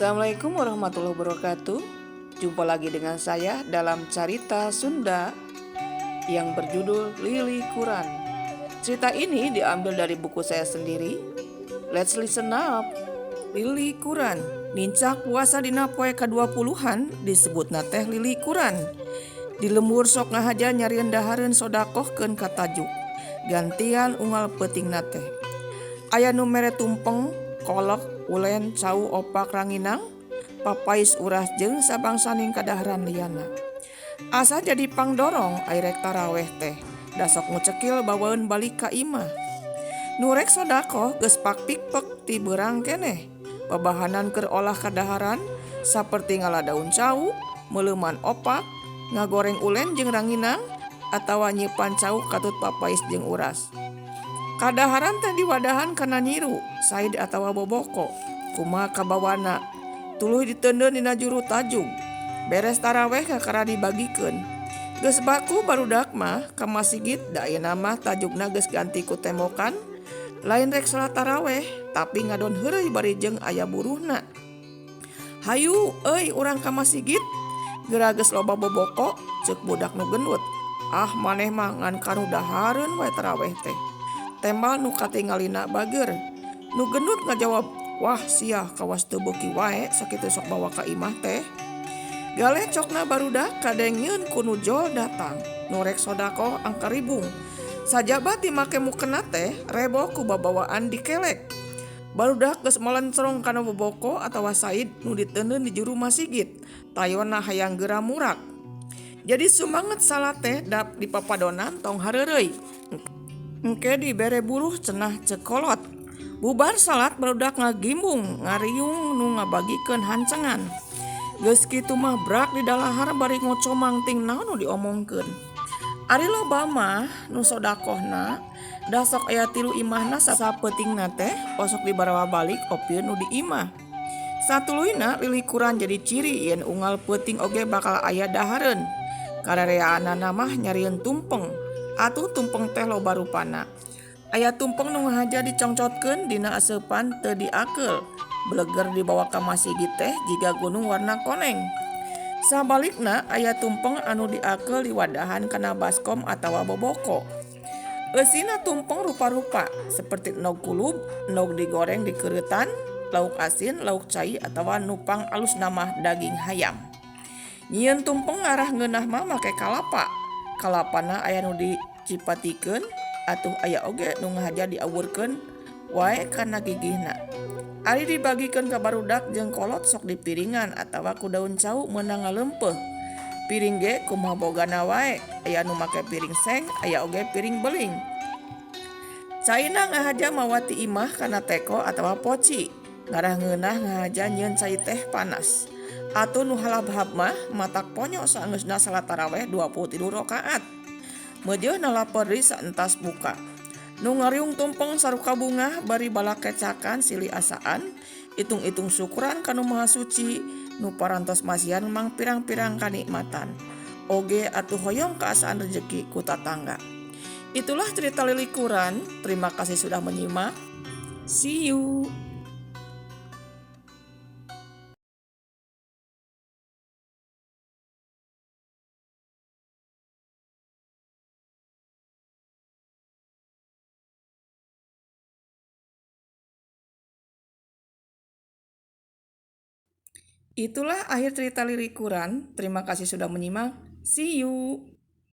Assalamualaikum warahmatullahi wabarakatuh. Jumpa lagi dengan saya dalam Carita Sunda yang berjudul Lilikuran. Cerita ini diambil dari buku saya sendiri. Let's listen up. Lilikuran. Nincak puasa dina poe ka-20-an disebutna teh lilikuran. Di lembur sok ngahaja nyarieun dahareun sodakohkeun ka tajuk. Gantian unggal peutingna teh. Aya nu mere tumpeng, kolak, ulen, cau, opak, ranginang, papais, uras jeung sabangsaning kadaharan liana. Asa jadi pangdorong ai rek taraweh teh, da sok ngucekil bawaeun balik ka imah. Nu rek sodakoh geus pakpikpek ti beurang keneh. Babahanan keur olah kadaharan saperti ngala daun cau, meuleuman opak, ngagoreng ulen jeung ranginang, atawa nyipan cau katut papais jeung uras. Kadaharan teh diwadahan kana nyiru, said atawa boboko. Kumaha kabawana, tuluy diteundeun dina juru tajug. Beres taraweh kakara dibagikeun. Geus baku barudak mah ka masigit da ayeuna mah tajugna geus ganti ku tembokan. Lain rek salat taraweh, tapi ngadon heureuy bari jeung aya buruhna. Hayu euy urang ka masigit. Geura geus loba boboko, ceuk budak nu gendut. Ah maneh mah ngan kanu dahareun we taraweh teh. Tembal nu katingalina bager. Nu gendut ngajawab, wah sia kawas teu beuki wae sakitu sok bawa ka imah teh. Galeh cokna barudak kadengeun ku nu jol datang. Nu rek sodakoh angkaribung. Sajaba ti make mukena teh rebo ku babawaan dikelek. Barudak geus malencrong kana boboko atawa said nu diteundeun di juru masigit. Tayona hayang geura murak. Jadi sumanget salat teh dap dipapadonan tong hareureuy. Engke dibere buruh cenah ceuk kolot. Bubar salat barudak ngagimbung ngariung nu ngabagikeun hancengan. Geus kitu mah brak di dalahar bari ngocomang ting naon nu diomongkeun. Ari loba mah nu sodakohna da sok aya tilu imahna sapeutingna teh osok dibarawa balik opieun nu di imah. Satuluyna lilikuran jadi ciri yen unggal peuting oge bakal aya dahareun. Karereaanana mah nyarieun tumpeng. Atuh tumpeng teh loba rupana. Aya tumpeng nu ngahaja dicongcotkeun dina aseupan teu diakeul. Bleger dibawa ka masigit teh jiga gunung warna koneng. Sabalikna aya tumpeng anu diakeul diwadahan kana baskom atawa boboko. Eusina tumpeng rupa-rupa seperti endog kulub, endog digoreng dikeureutan, lauk asin, lauk cai atawa nu pang alusna mah daging hayam. Nyieun tumpeng ngarah ngeunah mah make kalapa. Kalapana aya nu dicipatikeun atuh aya oge nu ngahaja diawurkeun wae kana gigihna. Ari dibagikeun ka barudak jeung kolot sok dipiringan atawa ku daun cau meunang ngaleumpeuh. Piring ge kumaha bogana wae, aya nu make piring seng, aya oge piring beling. Caina ngahaja mawa ti imah kana teko atawa poci. Ngarah ngeunah ngahaja nyieun cai teh panas. Atuh nu halabhab mah matak ponyo saenggeusna salat taraweh 23 rakaat. Meujeuhna lapar deui saentas buka. Nu ngariung tumpeng saruka bungah bari balakecakan silih asaan, itung-itung syukuran ka Nu Maha Suci, nu parantos masihan mang pirang-pirang kanikmatan. Oge atuh hoyong kaasaan rejeki ku tatangga. Itulah cerita lilikuran. Terima kasih sudah menyimak. See you. Itulah akhir cerita lilikuran. Terima kasih sudah menyimak. See you.